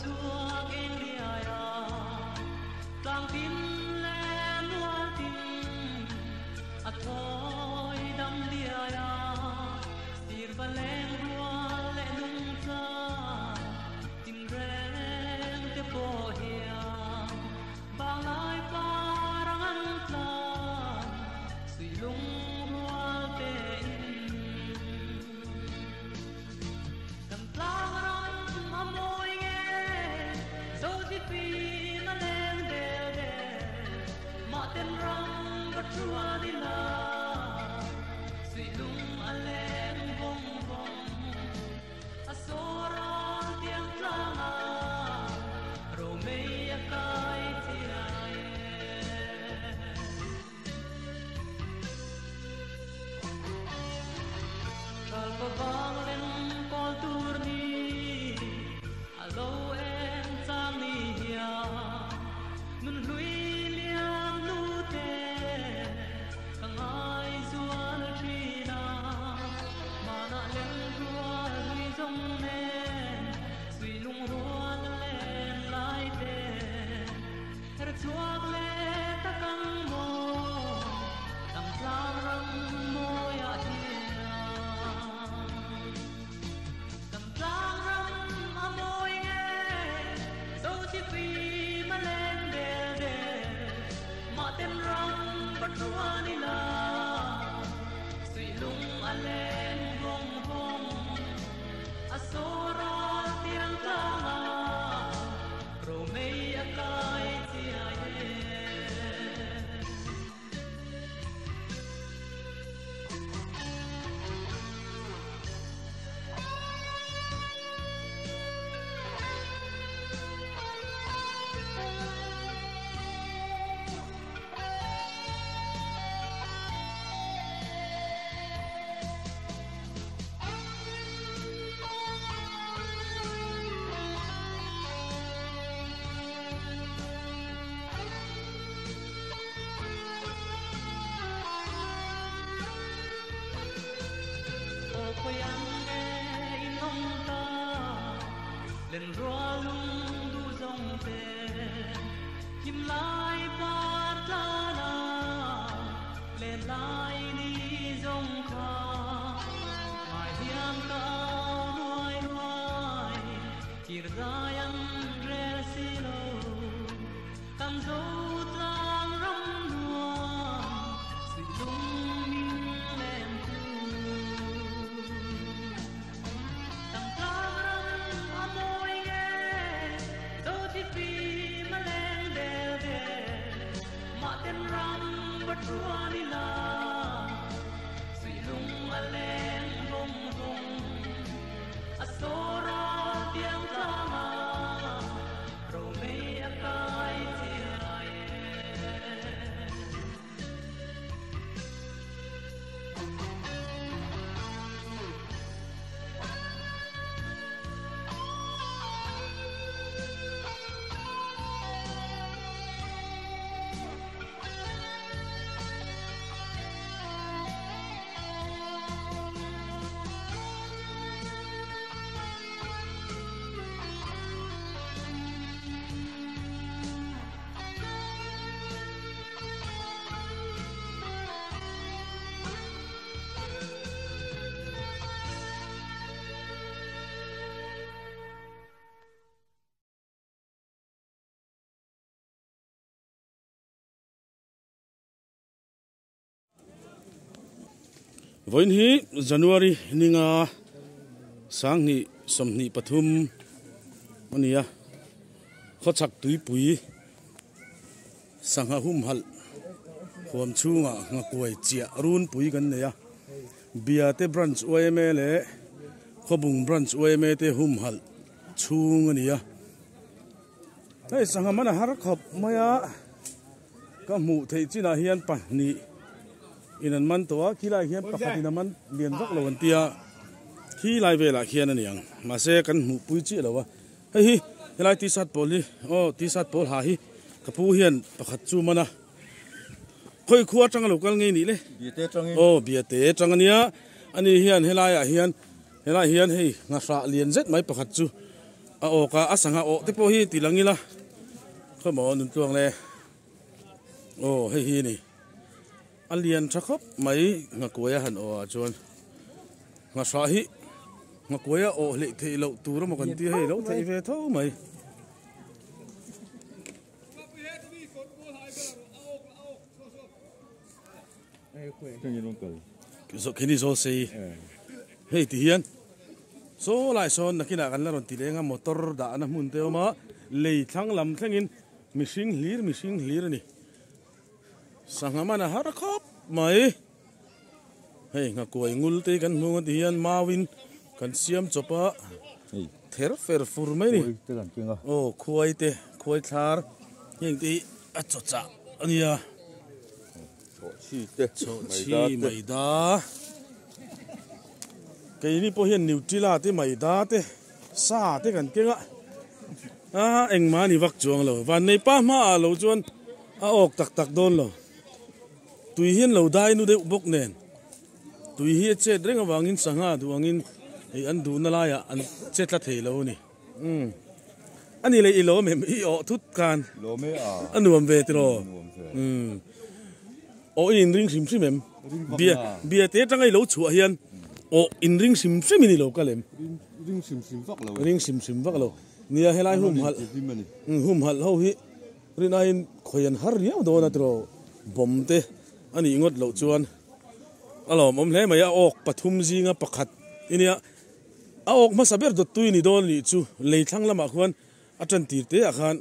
chhuak eng riai a, tlang tin leh mual tin a thawi dam diai a, sir va leng rual leh nungcha tin reng te pawh hian vanglai par ang an tlan suih lung rual tein. Kan tlang ram a mawi nge zo chi fim a leng del del mah ten ram va thuan ila suih lung a leng vawng vawng a saw ral tiang tlang a ro mei a kai chiai e. Thal pavang leng kawl tur ni a lo eng chang ni hian nun hlui liam nu te ka ngai zual thin a, hmanah leng rual hlui zawng nen suih lung rual len lai te her chhuak leh tak ang maw dam tlang ram mawiah hian. Dam tlang ram a mawi nge zo chi fim a leng del del mah ten ram va thuan ila suih lung a leng vawng vawng a saw ral tiang tlang a ro mei a kai chiai e. Aw khawiang nge in awm ta, len rua lung duh zawng te, him lai par tlan a, len lai ni zawng kha, ngai hiam ka au ruai ruai, kir zai an rel si lo, kan zo tlang ram nuam, suih lung min lem tu. Dam tlang ram a mawi nge, zo thi fim a leng del del, mah ten ram va thuan ila, suih lung a leng vawng vawng, a saw ral tiang tlang a, ro mei a kai chiai e. Vawiin hi January ninga sanghnih 23 a ni a, khawchhak tuipui sangha humhalh huam chhungah nghakuai chiah runpui kan nei a, Biate branch yma leh Khawbung branch yma te humhalh chhung a ni a, hei sangha man a har khawp mai a. Ka hmuh theih chinah hian pahnih in an man tawh a, khilaiah hian pakhat in a man lian vak lo an tia, khilai velah khian a ni ang, mahse kan hmuh pui chiah lo a, hei hi helai t-shirt pawl hi aw t-shirt pawl ha hi ka pu hian pakhat chu man a, khawi khua atanga lo kal ngei nih le, aw biate atang a nia, ani hian helaiah hian helaiah hian hei nghahrah lian zet mai pakhat chu. A awk a, a sangha awh te pawh hi ti lang ila khawmaw nun tluang le aw hei hi a ni a lian tha khawp mai nghakuai a han awh ah chuan nghahrah hi nghakuai a awh hleih theih loh tur emaw kan tia hei lo theih ve tho mai. Khini zawl sei hei ti hian saw lai sawn nakinah kan la rawn ti leng a motor dahna hmun te a awm a lei thlang lam thlengin mihring hlir mihring hlir a ni sangha man a har khawp mai hei nghakuai ngul te hi kan hmu ang a ti hian mauin kan siam chawp a ther fer fur mai a ni aw khuai te khuai thlar heng te hi a chawchah a nia. Chhawhchhi te, Chhawhchhi maida Keini pawh hian Nutella te maida te sa te kan keng a, a engmah a ni vak chuang lo. Vannei pa hmaah lo chuan a awk tak tak dawn lo. Tui hian lo dai nu deuh bawk nen tui hi a chet reng avangin sangha duh angin hei an duhna laiah an che tla thei lo a ni. Umm ani leh i lawm em i awh thut khan Lawm e a. A nuam ve tiraw. Nuam ve. Umm awh i inring hrim hrim em? Ring vak Bia na. bia te atanga i lo chhuah hian awh inring hrim hrim in i lo kal em? Ring ring hrim hrim vak lo e. Ring hrim hrim vak lo. Nia helai An rawn humhalh inti hlim a ni. umm humhalh ho hi rinaiin khawi an har riau dawn a tiraw bawm te a nih ngawt loh chuan a lawmawm hle mai a awk pathum zinga pakhat i nia. A awk hmasa ber dawttui ni dawn nih chu lei thlang lamah khuan a tan tir te ah khan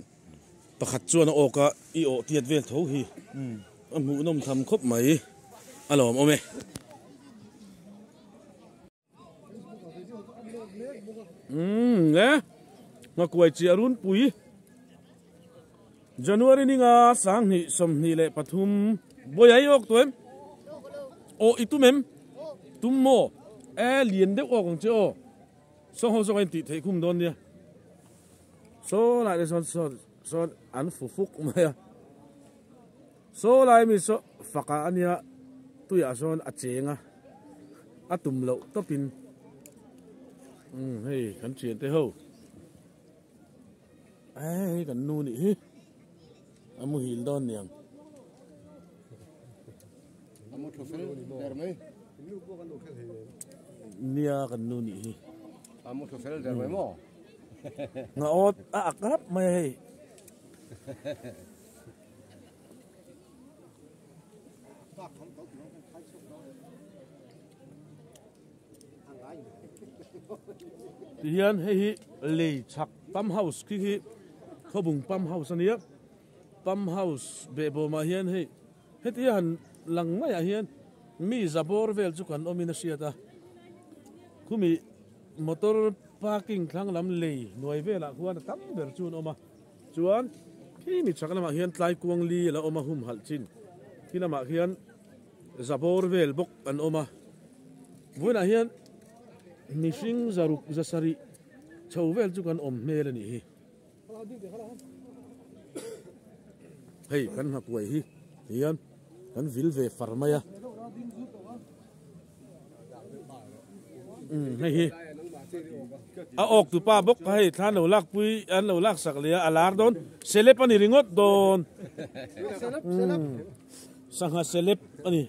pakhat chuan a awk a, i awh tiat vel tho hi a hmuhnawm tham khawp mai a lawm awm e. Umm le nghakuai chiah runpui January ninga 2023 Bawiah i awk tawh em? Aw i tum em? Tum maw? E lian deuh awk ang che aw. Saw ho zawk a intih theih khum dawn nia. Saw lai te sawn sawn sawn an fu fuk mai a. Saw lai mi saw faka a nia tuiah sawn a cheng a. A tum loh tawpin umm hei kan thian te ho. Hei kan nu nih hi a muhil dawn niang. Nia kan nu nih hi. Nga awt a ak rap mai a hei. Tihian hei hi lei chhak pump house khi hi khawbung pump house a nia pump house behbawmah hian hei heti a han lang maiah hian mi za bawr vel chu kan awmin a hriat a khumi motor parking thlang lam lei hnuai velah khuan a tam ber chu an awm a chuan khi mi chhak lamah hian tlai kuang li a la awm a humhalh chin khi lamah khian. Zabawr vel bawk an awm a, vawiinah hian mihring zaruk zasarih chho vel chu kan awm hmel a nih hi. Hei kan nghakuai hi tihian kan vil ve far mai a. Umm hei hi a awk tu pa bawk kha hei thlan lo lak pui an lo lak sak leh a a lar dawn celeb a ni ringawt dawn. Umm. Sangha celeb a ni.